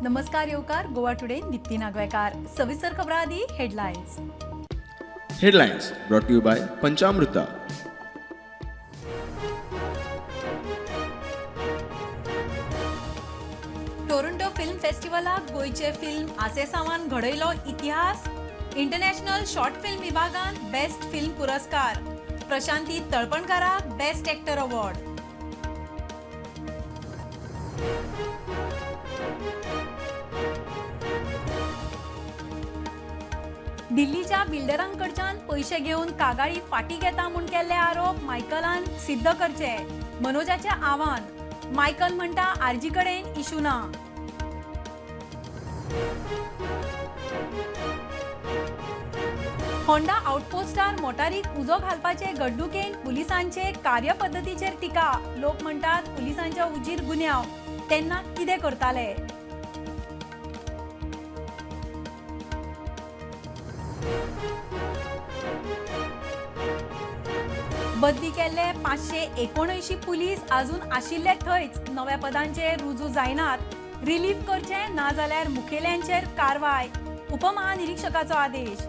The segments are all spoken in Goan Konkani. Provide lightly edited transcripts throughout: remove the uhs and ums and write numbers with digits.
नमस्कार येवकार गोवा टुडे दीप्ती नागवेकार. सविस्तर खबरां आदी headlines. Headlines brought to you by Panchamruta. Toronto film फेस्टिवलाक गोंयचे फिल्म आसेसावान घडयलो इतिहास. इंटरनॅशनल शॉर्ट फिल्म विभागान बेस्ट फिल्म पुरस्कार. प्रशांती तळपणकाराक बेस्ट एक्टर अवॉर्ड. दिल्लीच्या बिल्डरांकडच्यान पयशे घेवन कागाळी फाटी घेता म्हूण केल्ले आरोप मायकलान सिद्ध करचे, मनोजाचें आव्हान. मायकल म्हणटा आरजी कडेन इशू ना. होंडा आउटपोस्टार मोटारीक उजो घालपाचे घडणुकेन पुलिसांचे कार्यपद्दतीचेर टिका. लोक म्हणटात पुलिसांच्या उजीर गुन्यांव, तेन्ना कितें करताले? बदली केल्ले 579 पुलीस अजून आशिल्ले थंयच, नव्या पदांचेर रुजू जायनात. रिलीफ करचे ना जाल्यार मुखेल्यांचेर कारवाय, उपमहानिरीक्षकाचो आदेश.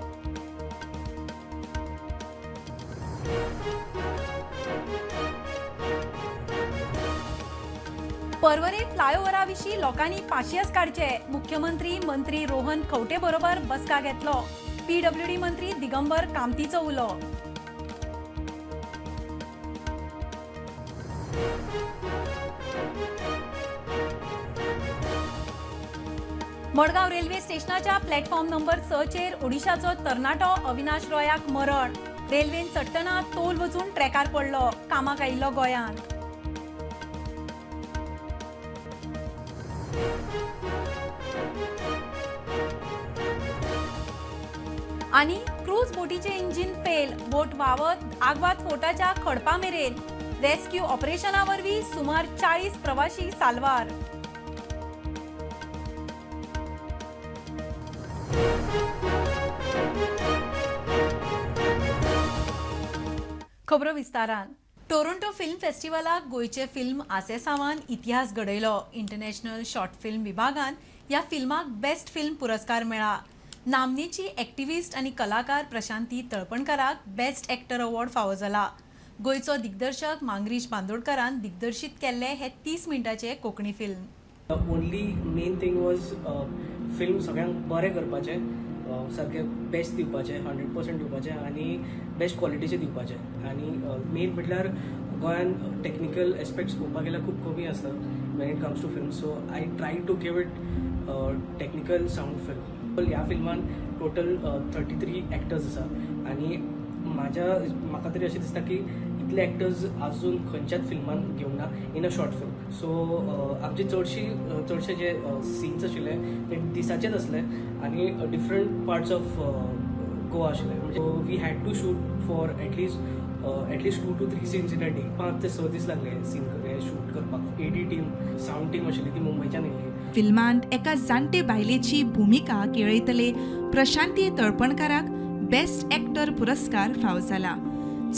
पर्वरे फ्लायओव्हरा विशीं लोकांनी पाशियस काडचे, मुख्यमंत्री मंत्री रोहन खंवटे बरोबर बसका घेतलो. पीडब्ल्यूडी मंत्री दिगंबर कामतीचो उलो. मडगांव रेल्वे स्टेशनाच्या प्लॅटफॉर्म नंबर 6 चेर ओडिशाचो तरणाटो अविनाश रॉयाक मरण. रेल्वेन चडटना तोल वचून ट्रॅकार पडलो. कामाक आयिल्लो गोंयांत. आनी क्रूज बोटीचे इंजिन फेल, बोट व्हांवत आगवाद फोर्टाच्या खडपा मेरेन. रेस्क्यू ऑपरेशना वरवीं सुमार 40 प्रवाशी साल्वार. खबरो विस्तारान. टोरंटो फिल्म फेस्टिवलाक गोंयचे फिल्म आसेसावान इतिहास घडयलो. इंटरनॅशनल शॉर्ट फिल्म विभागान ह्या फिल्माक बेस्ट फिल्म पुरस्कार मेळ्ळा. नामनेची एक्टिविस्ट आनी कलाकार प्रशांती तळपणकाराक बेस्ट एक्टर अवॉर्ड फावो जाला. गोंयचो दिग्दर्शक मांगरीश बांदोडकरान दिग्दर्शीत केल्ले हे 30 मिनटाचे Konkani film. The only main thing was film सगळ्यांक बरें करपाचें, सारकें बेस्ट दिवपाचें, 100% दिवपाचें आनी बेस्ट क्वॉलिटीचें दिवपाचें. आनी मेन म्हटल्यार गोंयान टॅक्निकल एस्पेक्ट्स पळोवपाक गेल्यार खूब कमी आसता when it comes to film. So I try to give it technical sound film. ह्या फिल्मान टोटल 33 एक्टर्स आसा आनी म्हाका तरी अशें दिसता की इतले एक्टर्स अजून खंयच्याच फिल्मान घेवंक ना in a short film. So आमचे चडशे जे सीन्स आशिल्ले ते दिसाचेच आसले आनी डिफरंट पार्ट्स ऑफ गोवा आशिल्ले. म्हणजे we had to shoot for at least 2 to 3 scenes in a day. 5 ते 6 दीस लागले सीन शूट करपाक. एडी टीम, सावंड टीम आशिल्ली ती मुंबयच्यान येयल्ली. फिल्मांत एका जाणटे बायलेची भुमिका केळयतले प्रशांती तळपणकाराक बेस्ट एक्टर पुरस्कार फाव जाला.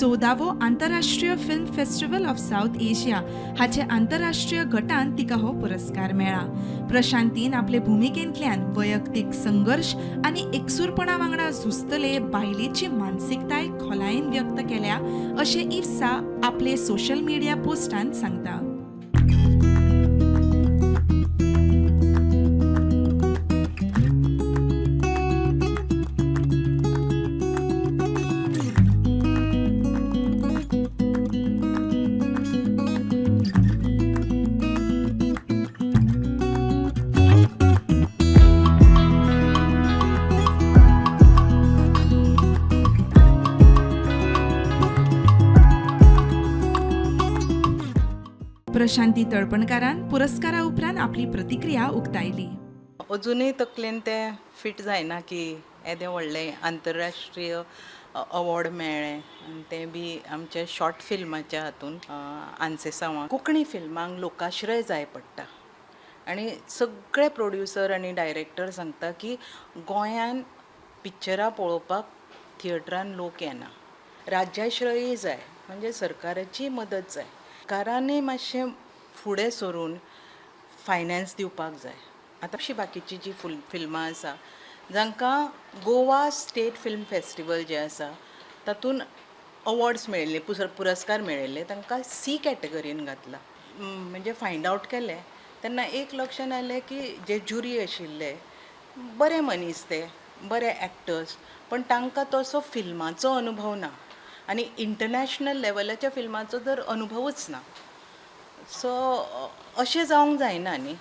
14वो आंतरराष्ट्रीय film festival of South Asia हाचे आंतरराष्ट्रीय गटान तिका हो पुरस्कार मेळ्ळा. प्रशांतीन आपले भुमिकेंतल्यान वैयक्तीक संघर्श आनी एकसूरपणा वांगडा झुजतले बायलेची मानसिकताय खोलायेन व्यक्त केल्या अशें इफ्सा आपले सोशल मिडिया पोस्टान सांगता. प्रशांती तळपणकारान पुरस्कारा उपरांत आपली प्रतिक्रिया उक्तायली. अजुनूय तकलेन तें फिट जायना की येदें व्हडलें आंतरराष्ट्रीय अवॉर्ड मेळ्ळें आनी तें बी आमच्या शॉर्ट फिल्माच्या हातून आन्सेसांवाक. कोंकणी फिल्मांक लोकाश्रय जाय पडटा आनी सगळे प्रोड्युसर आनी डायरेक्टर सांगता की गोंयान पिक्चरां पळोवपाक थिएटरान लोक येना. राज्याश्रयय जाय, म्हणजे सरकाराची मदत जाय. सरकारानय मातशें फुडें सरून फायनान्स दिवपाक जाय. आतां अशी बाकीची जी फिल्मां आसा जांकां गोवा स्टेट फिल्म फेस्टिवल जें आसा तातूंत अवॉर्ड्स मेळिल्ले, पुरस्कार मेळिल्ले, तांकां सी कॅटेगरीन घातला. म्हणजे फायंड आवट केलें तेन्ना एक लक्षान आयलें की जे ज्युरी आशिल्ले बरे मनीस, ते बरे एक्टर्स, पण तांकां तसो फिल्माचो अनुभव ना आनी इंटरनॅशनल लेवलाच्या फिल्माचो तर अनुभवूच ना. सो अशें जावंक जायना न्ही.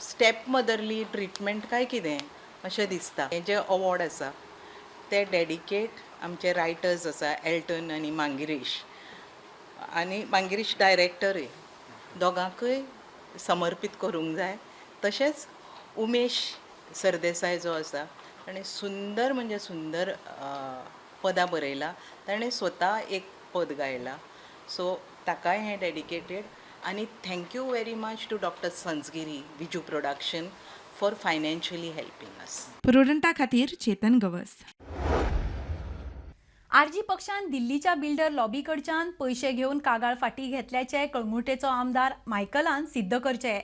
स्टेप मदरली ट्रिटमेंट काय कितें अशें दिसता. हें जें अवॉर्ड आसा ते डेडिकेट आमचे रायटर्स आसा एल्टन आनी मांगिरीश, आनी मांगिरीश डायरेक्टरूय, दोगांकूय समर्पीत करूंक जाय. तशेंच उमेश सरदेसाय जो आसा ताणें सुंदर म्हणजे सुंदर पदां बरयला, ताणें स्वता एक पद गायला, सो ताकाय हें डेडिकेटेड. आनी thank you very much to doctor Sanzgiri, Viju production for financially helping us. प्रुडंटा खातीर चेतन गवस. आरजी पक्षान दिल्लीच्या बिल्डर लॉबी कडच्यान पयशे घेवन कागाळ फाटी घेतल्याचे कळंगुटेचो आमदार मायकलान सिद्ध करचे.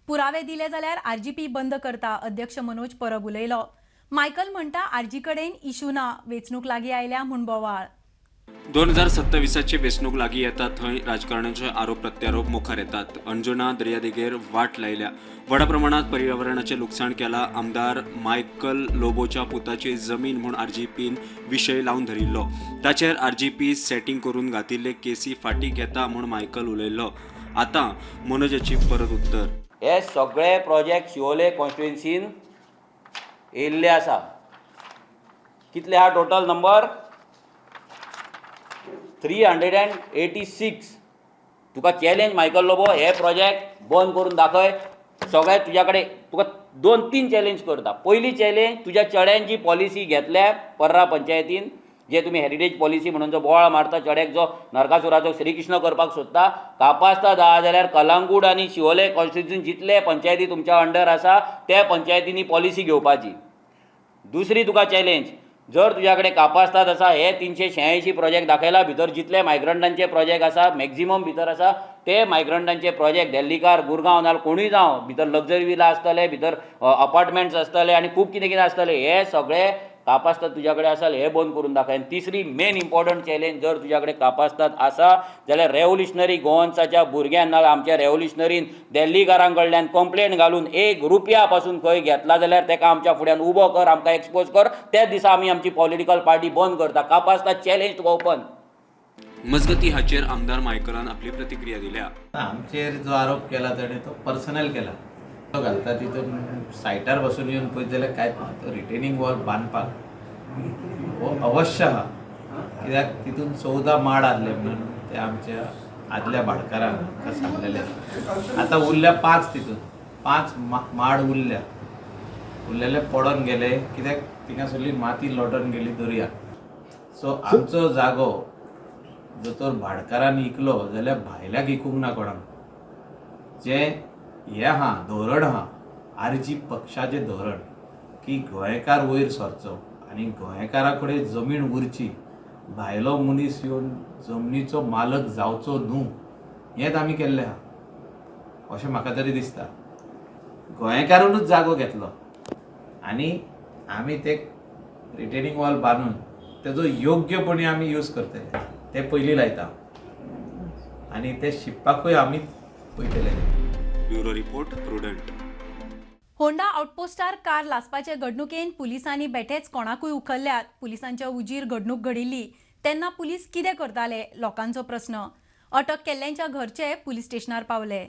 पुरावे दिले जाल्यार आरजीपी बंद करता, अध्यक्ष मनोज परब उलयलो. मायकल म्हणटा आरजी कडेन इशू ना, वेंचणूक लागीं आयल्या म्हूण बोवाळ. 2027 वेंचणूक लागीं येता थंय राजकारणाचे आरोप प्रत्यारोप मुखार येतात. अंजुणा दर्यादेगेर वाट लायल्या, व्हडा प्रमाणात पर्यावरणाचें लुकसाण केलां. आमदार मायकल लोबोच्या पुताची जमीन म्हूण आरजीपीन विशय लावन धरिल्लो. ताचेर आरजीपी सेटींग करून घातिल्ले केसी फाटीं घेता म्हूण मायकल उलयल्लो. आतां मनोजाची परत उत्तर. हे सगळे प्रोजेक्ट शिवोले कॉन्स्टिट्युएन्सीन येयल्ले आसा. कितले आहा टोटल नंबर? 386. तुका चॅलेंज मायकल लोबो, हे प्रोजेक्ट बंद करून दाखय सगळे. तुज्या कडेन तुका 2-3 चॅलेंज करता. पयली चॅलेंज, तुज्या चेड्यान जी पॉलिसी घेतल्या पर्रा पंचायतीन, जे तुमी हेरिटेज पॉलिसी म्हणून जो बोवाळ मारता, चेड्याक जो नरकासुराचो श्रीकृष्ण करपाक सोदता, कापास्ता धा जाल्यार कलांगूट आनी शिवोले कॉन्स्टिट्युएन्सी जितले पंचायती तुमच्या अंडर आसा त्या पंचायतींनी पॉलिसी घेवपाची. दुसरी तुका चॅलेंज, जर तुज्या कडेन कापास्ताद आसा, हे 386 प्रोजेक्ट दाखयला, भितर जितले मायग्रंटांचे प्रोजेक्ट आसा मॅक्झिमम भितर आसा ते मायग्रंटांचे प्रोजेक्ट, दिल्लीकार, गुरगांव नाल्यार कोणूय जावं, भितर लक्झरी विला आसतले, भितर अपार्टमेंट्स आसतले आनी खूब कितें कितें आसतलें, हे सगळे कापास्ताद तुज्या कडेन आसा हे बंद करून दाखय. आनी तिसरी मेन इम्पॉर्टंट चॅलेंज, जर तुज्या कडेन कापास्ताद आसा जाल्यार रेवोल्युशनरी गोवन्साच्या भुरग्यान नाल्यार आमच्या रेवोल्युशनरीन दिल्लीकारां कडल्यान कंप्लेन घालून 1 रुपया पासून खंय घेतला जाल्यार तेका आमच्या फुड्यान उबो कर, आमकां एक्सपोज कर, त्याच दिसा आमी आमची पॉलिटिकल पार्टी बंद करता. कापास्ताद चॅलेंज तुका ओपन. मजगती हाचेर आमदार मायकलान आपली प्रतिक्रिया दिल्या. आमचेर जो आरोप केला ताणें तो पर्सनल केला. तो घालता तितून सायटार बसून येवन पळयत जाल्यार कांयच ना. तो रिटेनिंग वॉल बांदपाक हो अवश्य आहा, कित्याक तितून 14 माड आहले म्हणून ते आमच्या आदल्या भाटकारांक सांगलेले. आतां उरल्या 5, तितून 5 माड उरल्या, उरलेले पडोन गेले कित्याक थिंगासरली माती लोटोन गेली दर्या. सो आमचो जागो जर तर भाटकारान इकलो जाल्यार भायल्याक इकूंक ना कोणाक. जें हें आहा धोरण आहा आरजी पक्षाचें धोरण की गोंयकार वयर सरचो आनी गोंयकारा कडेन जमीन उरची, भायलो मनीस येवन जमनीचो मालक जावचो न्हू, हेंच आमी केल्लें आहा अशें म्हाका तरी दिसता. गोंयकारानूच जागो घेतलो आनी आमी ते रिटेनिंग वॉल बांदून तेजो योग्यपणी आमी यूज करतले, ते पयलीं लायता आनी ते शिंपपाकूय आमी पळयतले. Bureau report, Prudent. Honda आउटपोस्टार car लासपाचे घडणुकेन पुलिसांनी बेठेच कोणाकूय उखल्ल्यात. पुलिसांच्या उजीर घडणूक घडिल्ली तेन्ना पुलीस कितें करताले, लोकांचो प्रस्न. अटक केल्ल्यांच्या घरचे पुलीस स्टेशनार पावले.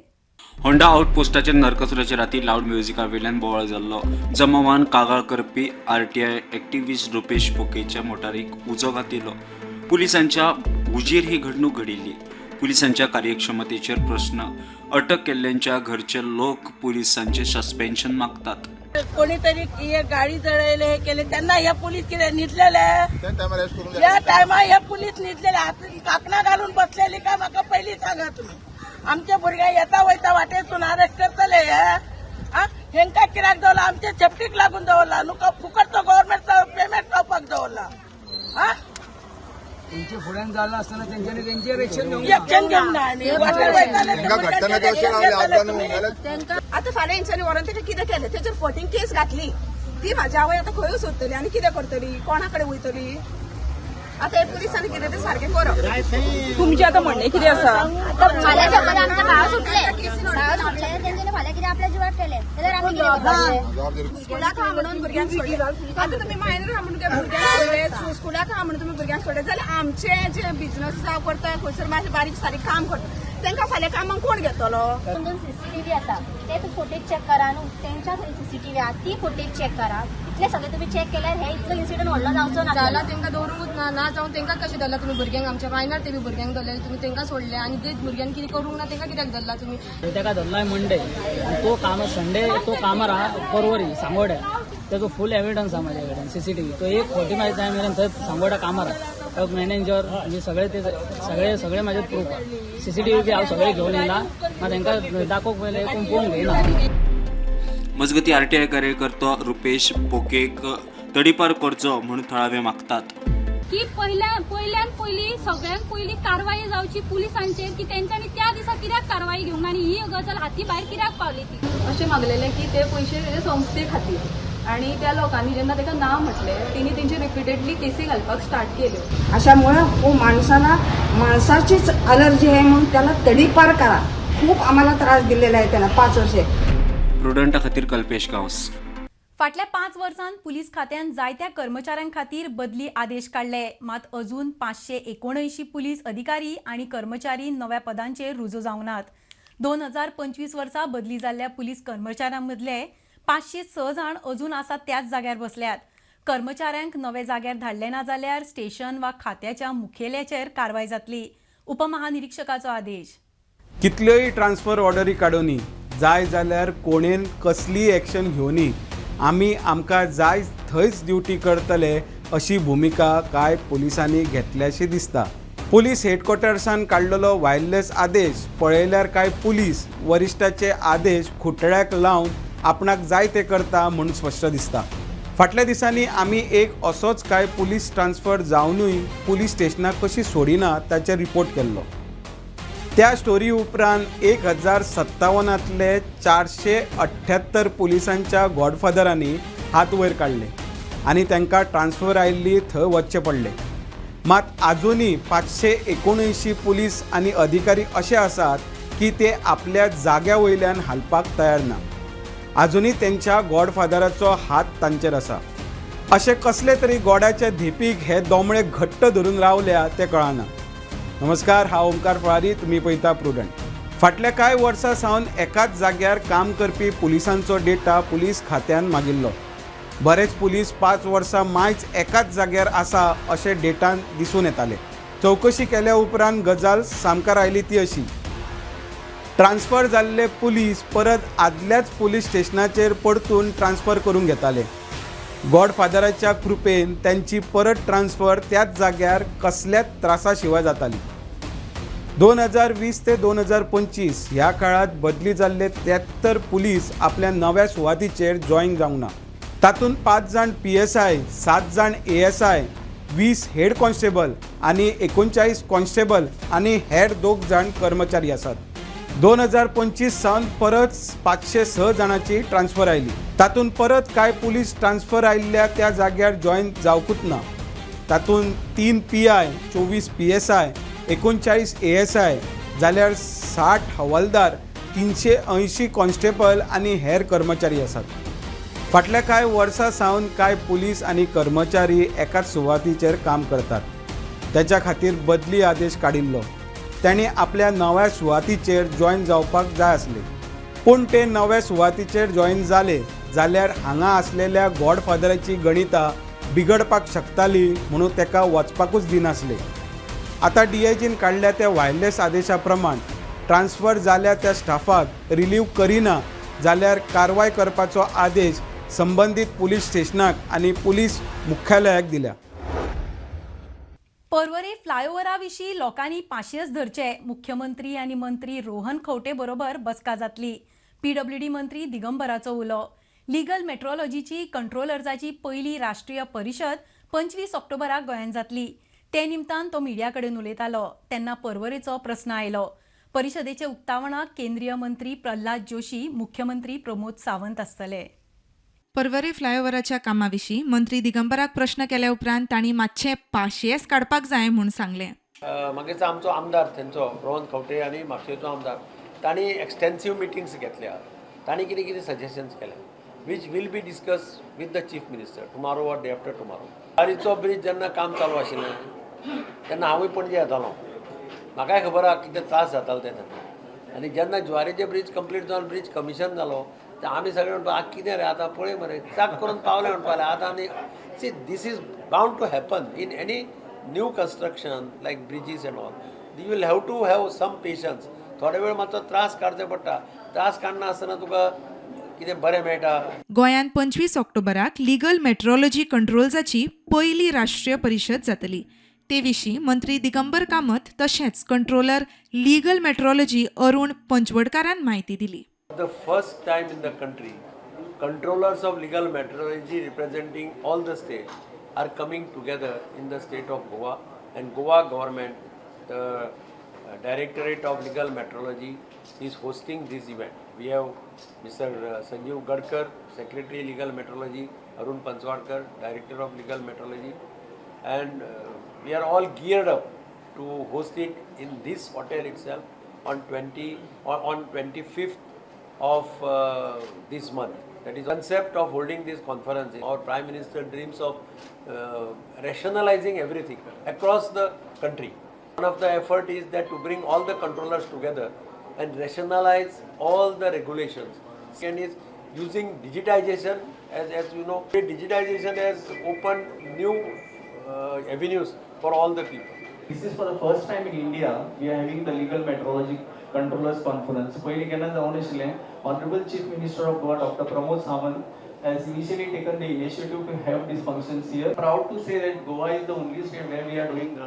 होंडा आउटपोस्टाचेर नरकासुराचे राती लावड म्युझिका वयल्यान बोवाळ जाल्लो. जमावान कागाळ करपी आरटीआय एक्टिविस्ट रुपेश बोकेच्या मोटारीक उजो घातिल्लो. पुलिसांच्या उजीर ही घडणूक घडिल्ली. पुलिसांच्या कार्यक्षमतेचेर प्रस्न. अटक केल्ल्यांच्या घरचे लोक पुलिसांचे सस्पेन्शन मागतात. कोणीतरी गाडी जळयले हे केले त्यांना हे पोलीस किती न्हिदलेले, या टायमा हे पोलीस न्हिदलेले, हातीन काकणां घालून बसलेली काय म्हाका पयलीं सांगा तुमी. आमचे भुरगे येता वयता वाटेसून अरेस्ट करतले हे. हेंकां कित्याक दवरला? आमचे सेफ्टीक लागून दवरला न्हू, फुकटचो गव्हर्मेंट पेमेंट खावपाक दवरला. तेंचे फुड्यान जालां आसतना तेंच्यांनी तेंचेर एक्शन घेवंक एक्शन घेवंक ना. आतां फाल्यां हेंच्यांनी व्हरोन तेका कितें केलें, तेचेर 14 केस घातली. ती म्हाजी आवय आतां खंय सोदतली आनी कितें करतली, कोणा कडेन वयतली? आतां हे पुलिसांनी कितें तें सारकें करप. तुमचें आतां म्हणणें कितें आसा? फाल्यां समज आमकां भाव सुटले, तेंच्यांनी फाल्यां कितें आपल्या जिवाक केलें जाल्यार आमी कितें करपाचें? स्कुलाक आहा म्हणून भुरग्यांक सोडले, आतां तुमी मायनर आहा म्हणून भुरग्यांक सोडले, स्कुलाक आहा म्हणून तुमी भुरग्यांक सोडले जाल्यार आमचे जे बिजनस जावं करता खंयसर मातशें बारीक सारीक काम करता तांकां फाल्यां कामाक कोण घेतलो? दोन दोन सीसीटीव्ही आसा ते तूं फुटेज चॅक करा न्हू, तेंच्या थंय सीसीटीव्ही आहा ती फुटेज चॅक करा. इतले सगळे तुमी चॅक केल्यार हे इतलो इन्सिडंट व्हडलो जावचो ना. जाला तेंकां दवरूंकूच ना, ना जावन तेंकां कशें धरला तुमी भुरग्यांक? आमच्या मायनर ते बी भुरग्यांक धरलेले तुमी, तेंकां सोडले आनी ते भुरग्यांक कितें करूंक ना तेंकां कित्याक धरला तुमी? तेका धरला मंडे आनी तो काम संडे तो कामार आहा परवरी सांगोड्या, तेजो फूल एविडन्स आहा म्हाज्या कडेन सीसीटीव्ही. तो एक 40 मायज जाय मेरेन थंय सांगोड्या कामार आहा. तो मॅनेजर म्हणजे सगळे ते सगळे सगळे म्हाजे प्रूफ आहा. सीसीटीव्ही बी हांव सगळे घेवन येयला, मात तेंकां दाखोवंक पयलें कोण पळोवंक घेयना. मजगती आरटीआय कार्यकर्तो रुपेश बोकेक तडीपार करचो म्हूण थळावे मागतात की पयल्यान पयली सगळ्यांत पयली कारवाई जावची पुलिसांचेर की तेंच्यांनी त्या दिसा कित्याक कारवाई घेवंक ना आनी ही गजाल हाती भायर कित्याक पावली ती. अशें मागलेलें की ते पयशे तेजे संस्थे खातीर आनी त्या लोकांनी जेन्ना ताका ना म्हटलें तेणी तेंचे रिपिटेडली केसी घालपाक स्टार्ट केल्यो. अशामुळे हो माणसाला माणसाचीच अलर्जी आहे म्हणून त्याला तडीपार करा. खूप आम्हाला त्रास दिलेला आहे त्यांना 5 वर्षे. प्रुडंटा खातीर कल्पेश गांवस. फाटल्या 5 वर्सांत पुलीस खात्यान जायत्या कर्मचाऱ्यां खातीर बदली आदेश काडले, मात अजून 579 पुलीस अधिकारी आनी कर्मचारी नव्या पदांचेर रुजू जावंक नात. 2025 वर्सा बदली जाल्ल्या पुलीस कर्मचाऱ्यां मदले 506 जाण अजून आसा त्याच जाग्यार बसल्यात. कर्मचाऱ्यांक नवे जाग्यार धाडले ना जाल्यार स्टेशन वा खात्याच्या मुखेल्याचेर कारवाय जातली, उपमहानिरीक्षकाचो आदेश. कितल्योय ट्रान्सफर ऑर्डरी काडूनी जाय जाल्यार कोणेन कसलीय एक्शन घेवनी आमी आमकां जाय थंयच ड्युटी करतले अशी भुमिका कांय पुलिसांनी घेतल्याशी दिसता. पुलीस हेडक्वॉर्टर्सान काडलेलो वायरलेस आदेश पळयल्यार कांय पुलीस वरिश्ठाचे आदेश खुटळ्याक लावन आपणाक जाय ते करता म्हूण स्पश्ट दिसता. फाटल्या दिसांनी आमी एक असोच कांय पुलीस ट्रान्सफर जावनूय पुलीस स्टेशनाक कशी सोडिना ताचेर रिपोर्ट केल्लो. त्या स्टोरी उपरांत 1057 478 पुलिसांच्या गॉडफादरांनी हात वयर काडले आनी तांकां ट्रान्सफर आयिल्ली थंय वचचें पडलें. मात आजुनूय 579 पुलीस आनी अधिकारी अशे आसात की ते आपल्या जाग्या वयल्यान हालपाक तयार ना. आजुनूय तेंच्या गॉडफादराचो हात तांचेर आसा. अशे कसले तरी गोडाच्या धेपीक हे दोमळे घट्ट धरून रावल्या ते कळना. नमस्कार, हांव ओंकार फळारी, तुमी पळयता प्रुडंट. फाटल्या कांय वर्सां सावन एकाच जाग्यार काम करपी पुलिसांचो डेटा पुलीस खात्यान मागिल्लो. बरेच पुलीस 5 वर्सां मायच एकाच जाग्यार आसा अशें डेटान दिसून येताले. चवकशी केल्या उपरांत गजाल सामकार आयली ती अशी, ट्रान्सफर जाल्ले पुलीस परत आदल्याच पुलीस स्टेशनाचेर परतून ट्रान्सफर करून घेताले. गॉडफादराच्या कृपेन त्यांची परत ट्रान्सफर त्याच जाग्यार कसल्याच त्रासा शिवाय जाताली. 2020 ते 2025 ह्या काळात बदली जाल्ले 73 पुलीस आपल्या नव्या सुवातीचेर जॉईन जावंक ना. तातूंत 5 जाण PSI, 7 जाण ASI, 20 head constable आनी 39 कॉन्स्टेबल आनी हेर 2 जाण कर्मचारी आसात. 2025 सावन परत 506 जाणांची ट्रान्सफर आयली. तातूंत परत कांय पुलीस ट्रान्सफर आयिल्ल्या त्या जाग्यार जॉईन जावकूच ना. तातूंत 3 PI, 24 PSI, 39 ASI जाल्यार 60 हवालदार, 380 कॉन्स्टेबल आनी हेर कर्मचारी आसात. फाटल्या कांय वर्सां सावन कांय पुलीस आनी कर्मचारी एकाच सुवातीचेर काम करतात. ताच्या खातीर बदली आदेश काडिल्लो. तांणी आपल्या नव्या सुवातीचेर जॉईन जावपाक जाय आसले, पूण ते नव्या सुवातीचेर जॉईन जाले जाल्यार हांगा आसलेल्या गॉडफादराची गणितां बिगडपाक शकताली म्हणून ताका वचपाकूच दिनासले. आतां DIGन काडल्या त्या वायरलेस आदेशा प्रमाण ट्रान्सफर जाल्या त्या स्टाफाक रिलीव करिना जाल्यार कारवाय करपाचो आदेश संबंदीत पुलीस स्टेशनाक आनी पुलीस मुख्यालयाक दिल्या. पर्वरी फ्लायओव्हरा विशीं लोकांनी पाशियेस धरचे. मुख्यमंत्री आनी मंत्री रोहन खंवटे बरोबर बसका जातली. PWD मंत्री दिगंबराचो उलो. लिगल मेट्रोलॉजीची कंट्रोलर्साची पयली राष्ट्रीय परिशद 25 ऑक्टोबराक गोंयांत जातली. ते निमतान तो मिडिया कडेन उलयतालो तेन्ना पर्वरेचो प्रस्न आयलो. परिशदेचे उक्तावणाक केंद्रीय मंत्री प्रल्हाद जोशी, मुख्यमंत्री प्रमोद सावंत आसतले. पर्वरे फ्लायओव्हराच्या कामा विशीं मंत्री दिगंबराक प्रश्न केल्या उपरांत तांणी मातशें पाशियेस काडपाक जाय म्हूण सांगलें. मागीर आमचो आमदार थंयचो रोहन खंवटे आनी म्हापशेचो आमदार तांणी एक्सटेन्सीव मिटिंग्स घेतल्या, तांणी कितें कितें सजेशन्स केले which will be discuss with the chief minister tomorrow or day after tomorrow. ज्वारीचो bridge जेन्ना काम चालू आशिल्लें तेन्ना हांवूय पणजे येतालो, म्हाकाय खबर आहा कितें त्रास जातालो ते तेन्ना. आनी जेन्ना ज्वारीचे ब्रीज कंप्लीट जावन ब्रीज कमिशन जालो ते आमी सगळे म्हणपा कितें रे आतां पळय मरे चाक करून पावले म्हणपाक लागले आतां. आनी see this is bound to happen in any new construction like bridges and all. You will have to have some patience. थोडे वेळ मातसो त्रास काडचे पडटा, त्रास काडना आसतना तुका कितें बरें मेळटा. गोंयांत 25 ऑक्टोबराक लिगल मेट्रोलॉजी कंट्रोल्साची पयली राष्ट्रीय परिशद जातली. ते विशीं मंत्री दिगंबर कामत तशेंच कंट्रोलर लीगल मेट्रोलॉजी अरुण पंचवडकारान म्हायती दिली. The first time in the country controllers of legal metrology representing all the state are coming together in the state of Goa, and Goa government, the Directorate of Legal Metrology is hosting this event. We have Mr. Sanjeev Gadkar, Secretary Legal Metrology, Arun Panchwadkar, Director of Legal Metrology, and we are all geared up to host it in this hotel itself on 25th of this month. That is the concept of holding this conference. Our Prime Minister dreams of rationalizing everything across the country. One of the effort is that to bring all the controllers together and rationalize all the regulations. Second is using digitization. As you know, digitization has opened new avenues for all the people. This is for the first time in India we are having the Legal Metrology Controllers Conference. पयलीं केन्ना जावं नाशिल्लें. Honorable Chief Minister of Goa Dr. Pramod Sawant has initially taken the initiative to have these functions here. Proud to say that Goa is the only state where we are doing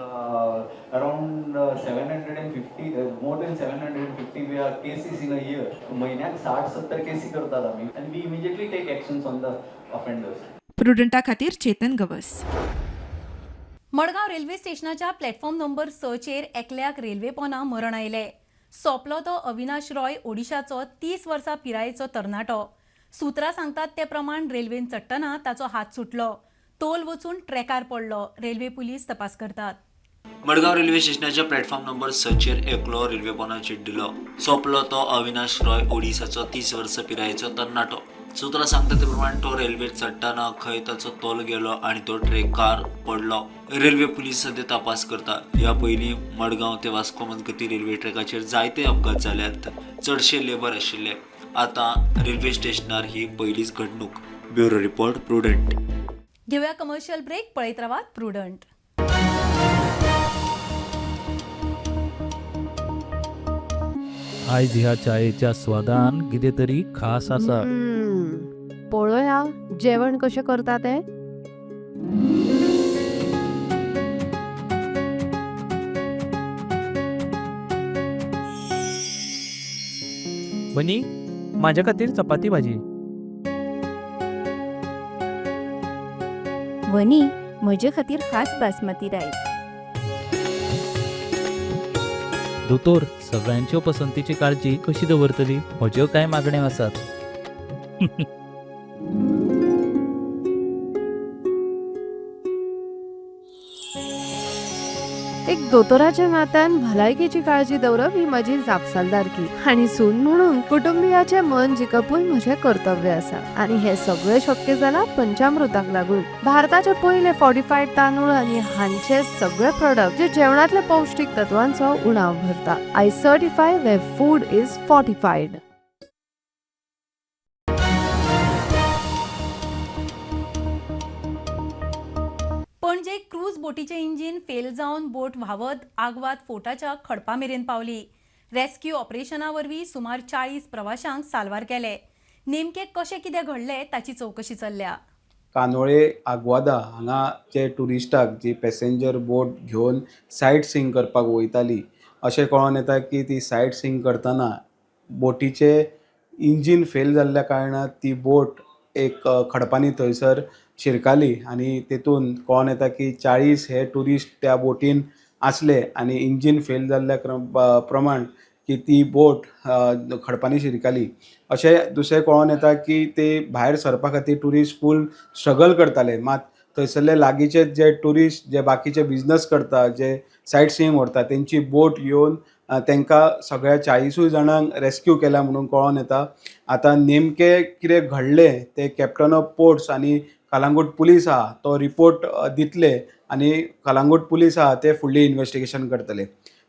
around 750, more than 750 we are cases in a year. महिन्याक 60-70 केसी करतात आमी, and we immediately take actions on the offenders. प्रुडंटा खातीर चेतन गवस. मडगांव रेल्वे स्टेशनाच्या प्लॅटफॉर्म नंबर 6 चेर एकल्याक रेल्वे पोना मरण आयलें. सोंपलो तो अविनाश रॉय, ओडिशाचो 30 वर्सां पिरायेचो तरणाटो. सूत्रां सांगतात ते प्रमाण रेल्वेन चडटना ताचो हात सुटलो, तोल वचून ट्रॅकार पडलो. रेल्वे पुलीस तपास करतात. मडगांव रेल्वे स्टेशनाच्या प्लॅटफॉर्म नंबर 6 चेर एकलो रेल्वे पोना चिड्डलो. सोंपलो तो अविनाश रॉय, ओडिशाचो 30 वर्सां पिरायेचो तरणाटो. सूत्रां सांगतात ते प्रमाण तो रेल्वेत चडटना खंय ताचो तोल गेलो आनी तो ट्रेकार पडलो. रेल्वे पुलीस सध्या तपास करता. ह्या पयलीं मडगांव ते वास्को मजगतीं रेल्वे ट्रॅकाचेर जायते अपघात जाल्यात, चडशे लेबर आशिल्ले. आतां रेल्वे स्टेशनार ही पयलीच घडणूक. Bureau report, Prudent. घेवया कमर्शियल ब्रेक. पळयत रावात प्रुडंट. आयज ह्या चायेच्या स्वादान कितें तरी खास आसा. पळोवया जेवण कशें करता तें. बनी, माझ्या खातीर चपाती भाजी. वनी, म्हजे खातीर खास बासमती रायस. दोतोर, सगळ्यांच्यो पसंतीची काळजी कशी दवरतली? म्हज्यो कांय मागण्यो आसात. एक दोतोराच्या नात्यान भलायकेची काळजी दवरप ही म्हजी जापसालदारकी आनी सून म्हणून कुटुंबियाचें मन जिखपूय म्हजें कर्तव्य आसा आनी हें सगळें शक्य जालां पंचामृताक लागून. भारताचे पयले फॉर्टिफायड तांदूळ आनी हांचे सगळे प्रोडक्ट जे जेवणांतल्या पौश्टीक तत्वांचो उणाव भरता. I certify where food is fortified. Panaji cruise बोटीचें engine fail जावन बोट व्हांवत आगवाद फोर्टाच्या खडपा मेरेन पावली. रेस्क्यू ऑपरेशना वरवीं सुमार 40 प्रवाशांक साल्वार केले. नेमके कशें कितें घडलें ताची चवकशी चल्ल्या. कांदोळे आगवादा हांगा जे ट्युरिस्टाक जी पॅसेंजर बोट घेवन सायट सीइंग करपाक वयताली, अशें कळोन येता की ती सायट सीइंग करतना बोटीचें इंजीन फेल जाल्ल्या कारणान ती बोट एक खडपांनी थंयसर शिरकाली आनी तेतून कळोन येता की 40 हे ट्युरिस्ट त्या बोटीन आसले आनी इंजीन फेल जाल्ल्या प्रमाण की ती बोट खडपांनी शिरकाली. अशें दुसरें कळोन येता की ते भायर सरपा खातीर ट्युरिस्ट फूल स्ट्रगल करताले, मात थंयसरले लागींचे जे ट्युरिस्ट जे बाकीचे बिजनस करता, जे सायट सिईंग व्हरता तेंची बोट येवन तांकां सगळ्या 40 जाणांक रेस्क्यू केल्या म्हणून कळोन येता. आतां नेमकें कितें घडलें तें कॅप्टन ऑफ पोर्ट्स आनी कलांगूट पुलीस आहा तो रिपोर्ट दितले आनी कलांगूट पुलीस आहा ते फुडली इन्वेस्टिगेशन करतले.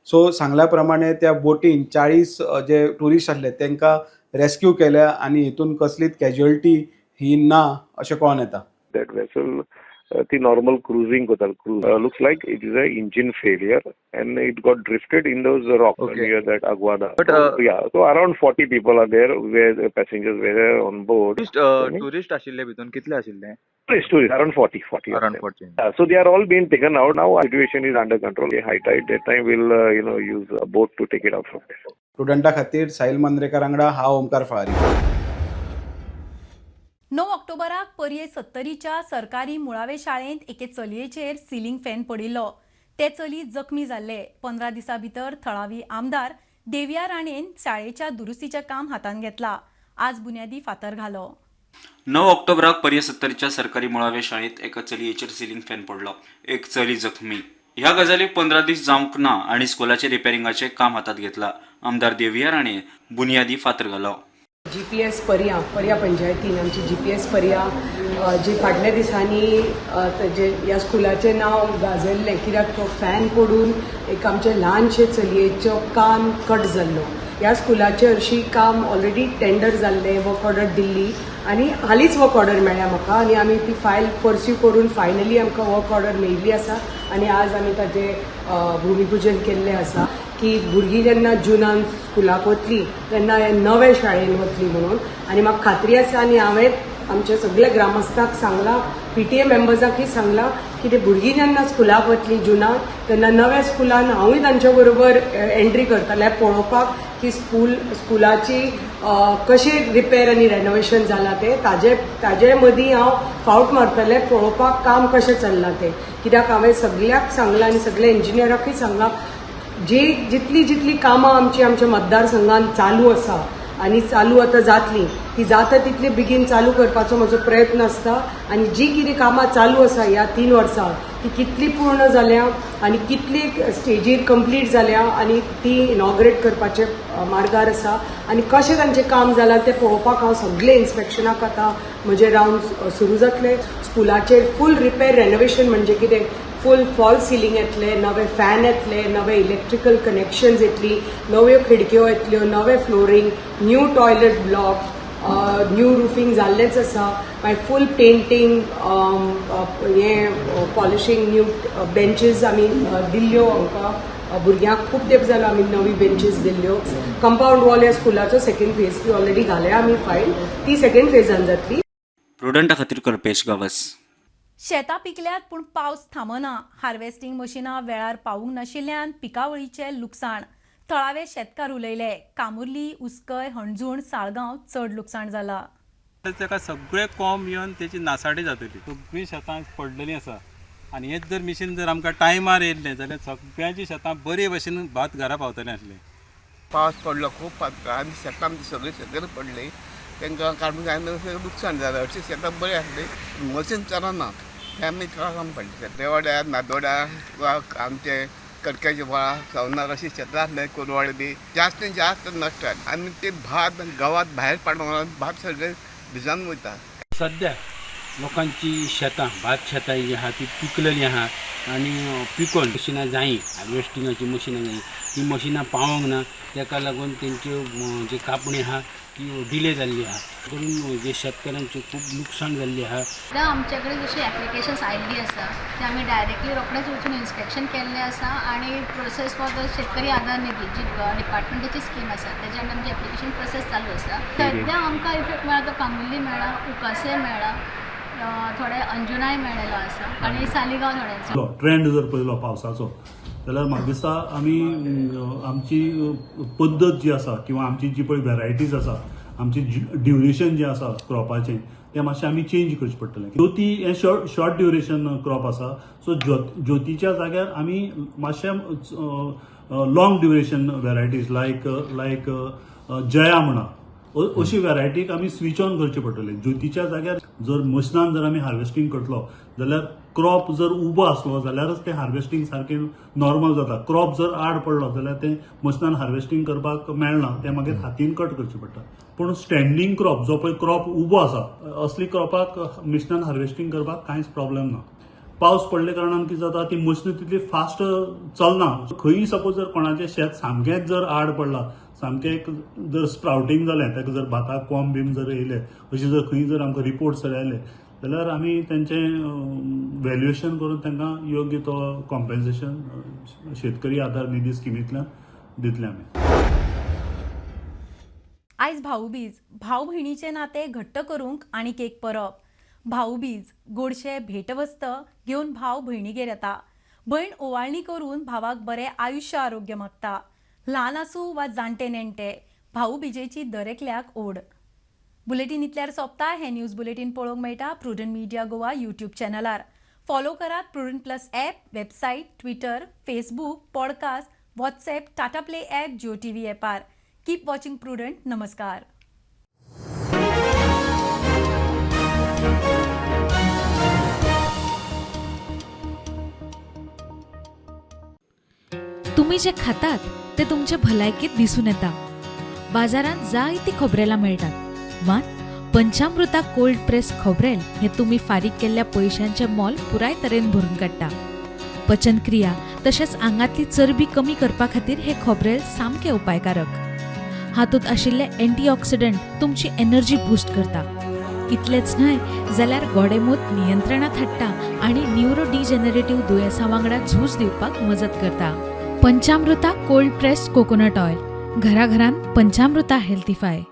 सो सांगल्या प्रमाणे त्या बोटीन 40 जे ट्युरिस्ट आसले तांकां रेस्क्यू केल्या आनी हितून कसलीच कॅज्युअलिटी ही ना अशें कळोन येता. That vessel ती नॉर्मल क्रुझिंग करताली. Cruise looks like it is a engine failure and it got drifted in those rock near that Aguada. But yeah, so around 40 people are there where passengers were on board. Tourist आशिल्ले भितून कितले आशिल्ले? Tourist around 40. Around 40. So they are all being taken out now. Situation is under control. High tide that time will use a boat to take it out from there. स्टुडंटा खातीर साहिल मांद्रेकर वांगडा हांव ओमकार फळारी. 9 ऑक्टोबराक पर्ये सत्तरीच्या सरकारी मुळावे शाळेंत एके चलयेचेर सिलिंग फॅन पडिल्लो. ते चली जखमी जाल्ले. 15 दिसां भितर थळावी आमदार देविया राणेन शाळेच्या दुरुस्तीचें काम हातांत घेतला. आज बुन्यादी फातर घालो. 9 ऑक्टोबराक पर्ये सत्तरीच्या सरकारी मुळावे शाळेंत एका चलयेचेर सिलिंग फॅन पडलो. एक चली जखमी. ह्या गजालीक 15 दीस जावंक ना आनी स्कुलाचें रिपेरिंगाचें काम हातांत घेतला. आमदार देविया राणे बुन्यादी फातर घालो. GPS Parya Parya पंचायतीन आमची GPS Parya जी फाटल्या दिसांनी जे ह्या स्कुलाचें नांव गाजयल्लें कित्याक तो फॅन पडून एक आमचे ल्हानशे चलयेचो कान कट जाल्लो. ह्या स्कुलाचें हरशीं काम ऑलरेडी टेंडर जाल्लें, वर्क ऑर्डर दिल्ली आनी हालींच वर्क ऑर्डर मेळ्ळ्या म्हाका आनी आमी ती फायल पर्स्यू करून फायनली आमकां वर्क ऑर्डर मेळिल्ली आसा आनी आज आमी ताजें भुमीपुजन केल्लें आसा की भुरगीं जेन्ना जुनान स्कुलाक वतली तेन्ना हे नवे शाळेन वतली म्हणून. आनी म्हाका खात्री आसा आनी हांवें आमच्या सगल्या ग्रामस्थाक सांगलां, PTA मेंबर्साकूय सांगलां की ते भुरगीं जेन्ना स्कुलाक वतली जुनान तेन्ना नव्या स्कुलान हांवूय तांच्या बरोबर एंट्री करतलें पळोवपाक की स्कुलाची कशें रिपेर आनी रेनोवेशन जालां तें, ताजे मदीं हांव फावट मारतलें पळोवपाक काम कशें चल्लां तें. कित्याक हांवें सगल्याक सांगलां आनी सगल्या इंजिनियराकूय सांगलां जी जितली जितली कामां आमची आमच्या मतदारसंघान चालू आसा आनी चालू आतां जातली ती जाता तितली बेगीन चालू करपाचो म्हजो प्रयत्न आसता आनी जी कितें कामां चालू आसा ह्या 3 वर्सां ती कितली पूर्ण जाल्या आनी कितली स्टेजीर कंप्लीट जाल्या आनी ती इनॉग्रेट करपाचे मार्गार आसा आनी कशें तांचें काम जालां तें पळोवपाक हांव सगळें इन्स्पेक्शनाक आतां म्हजे रावंड सुरू जातले. स्कुलाचेर फूल रिपेर रेनोवेशन म्हणजे कितें, फूल फॉल सिलिंग येतले, नवे फॅन येतले, नवे इलेक्ट्रिकल कनेक्शन्स येतली, नव्यो खिडक्यो येतल्यो, नवे flooring, new toilet block, new roofing जाल्लेंच आसा, मागीर फूल पेंटींग, हें पॉलिशींग, न्यू बेंचीस आमी दिल्ल्यो आमकां भुरग्यांक खूब तेंप जालो आमी नवी बेंचीस दिल्ल्यो. कंपाउंड वॉल ह्या स्कुलाचो सेकंड फेज ती ऑलरेडी घाल्या आमी फायल, ती सेकंड फेजान जातली. प्रुडंटा खातीर कल्पेश गावस. शेतां पिकल्यात पूण पावस थांबना. हार्वेस्टिंग मशिनां वेळार पावूंक नाशिल्ल्यान पिकावळीचें लुकसाण. थळावे शेतकार उलयले. कामुर्ली, उसकय, हणजूण, साळगांव चड लुकसाण जाला. ताका सगळे कोंब येवन तेची नासाडी जातली. सगळीं शेतां पडलेलीं आसा आनी हेच जर मिशीन जर आमकां टायमार येयल्लें जाल्यार सगळ्यांची शेतां बरे भशेन भात घरा पावतलें आसलें. पावस पडलो खूब आनी शेतां आमची सगळीं शेतां पडलीं, तांकां काडून लुकसाण जालें. हरशीं शेतां बरीं आसलीं, मशीन चलना तें आमी त्रासान पडले. रेवाड्या, नादोड्या वा आमचे कडक्याचे व्हाळा, सवनार अशी शेतां आसले, कोरवाळे बी जास्तीन जास्त नश्ट जालें आनी ते भात गांवांत भायर पाडून भात सगळें भिजान वयता. सद्या लोकांची शेतां, भात शेतां जी आहा ती पिकलेली आहा आनी पिकोवन मशिनां जायी, हार्वेस्टिंगाची मशिनां जायी, ती मशिनां पावोंक ना, ताका लागून तेंच्यो जे कापणी आहा ती डिले जाल्ली आहा, करून जे शेतकऱ्यांचें खूब लुकसाण जाल्लें आहा. सद्या आमचे कडेन जशी एप्लिकेशन्स आयिल्ली आसा ते आमी डायरेक्टली रोखडेच वचून इन्स्पेक्शन केल्लें आसा आनी प्रोसेस फॉर the शेतकरी आधार निधी जी डिपार्टमेंटाची स्कीम आसा तेज्या आमची एप्लिकेशन प्रोसेस चालू आसा. सद्या आमकां इफेक्ट मेळ्ळा तो कामुर्ली मेळ्ळा, उकासे मेळ्ळा, थोडे अंजुनाय मेळ्ळेलो आसा आनी सालिगांव थोड्यांचो. ट्रेंड जर पळयलो पावसाचो जाल्यार म्हाका दिसता आमी आमची पद्दत जी आसा किंवा आमची जी पळय व्हेरायटीज आसा, आमची ड्युरेशन जें आसा क्रॉपाचें तें मातशें आमी चेंज करचें पडटलें. ज्योती हें शॉर्ट ड्युरेशन क्रॉप आसा, सो ज्योतीच्या जाग्यार आमी मातशें long duration varieties like like Jaya म्हणा अशी वेरायटीक आमी स्विच ऑन करचें पडटलें. ज्योतीच्या जाग्यार जर मशिनान जर आमी हार्वेस्टींग करतलो जाल्यार क्रॉप जर उबो आसलो जाल्यारच तें हार्वेस्टींग सारकें नॉर्मल जाता. क्रॉप जर आड पडलो जाल्यार तें मशिनान हार्वेस्टींग करपाक मेळना, तें मागीर हातीन कट करचें पडटा. पूण स्टँडींग क्रॉप जो पळय क्रॉप उबो आसा असली क्रॉपाक मशिनान हार्वेस्टींग करपाक कांयच प्रॉब्लेम ना. पावस पडले कारणान कितें जाता, ती मशिनां तितली फास्ट चलना. खंयी सपोज जर कोणाचें शेत सामकेंच जर आड पडलां, सामकें एक जर स्प्रावटींग जालें, ताका जर भाताक कोंब बीम जर येयले अशें जर खंय जर आमकां रिपोर्ट जर आयले जाल्यार आमी तेंचें व्हॅल्युएशन करून तांकां योग्य तो कॉम्पेन्सेशन शेतकरी आधार निधी स्किमींतल्यान दितले आमी. आयज भाऊबीज, भाव भयणीचें नातें घट्ट करूंक आनीक एक परब. भाऊबीज गोडशे भेटवस्त घेवन भाव भयणीगेर येता. भयण ओवाळणी करून भावाक बरें आयुश्य आरोग्य मागता. ल्हान आसूं वा जाणटे नेणटे, भाऊबीजेची दरेकल्याक ओड. बुलेटीन इतल्यार सोंपता. हें न्यूज बुलेटीन पळोवंक मेळटा प्रुडंट मिडिया गोवा यूट्यूब चॅनलार. फॉलो करात Prudent plus app, website, Twitter, Facebook, podcast, WhatsApp, Tata Play app, Jio TV ॲपार. Keep watching prudent. नमस्कार. तुम्ही जे खातात ते तुमचे भलायकेत दिसून येता. बाजारांत जायती खोबरेलां मेळटात, मात पंचामृता कोल्ड प्रेस खोबरेल हे तुमी फारीक केल्ल्या पयशांचें मोल पुराय तरेन भरून काडटा. पचनक्रिया तशेंच आंगांतली चरबी कमी करपा खातीर हे खोबरेल सामकें उपायकारक. हातूंत आशिल्ले एंटीऑक्सिडंट तुमची एनर्जी बूस्ट करता. इतलेंच न्हय जाल्यार गोडेंमूत नियंत्रणांत हाडटा आनी न्युरो डिजनरेटिव्ह दुयेंसां वांगडा झूज दिवपाक मजत करता. Panchamrita cold pressed coconut oil, घराघरांत पंचामृता हेल्थीफाय.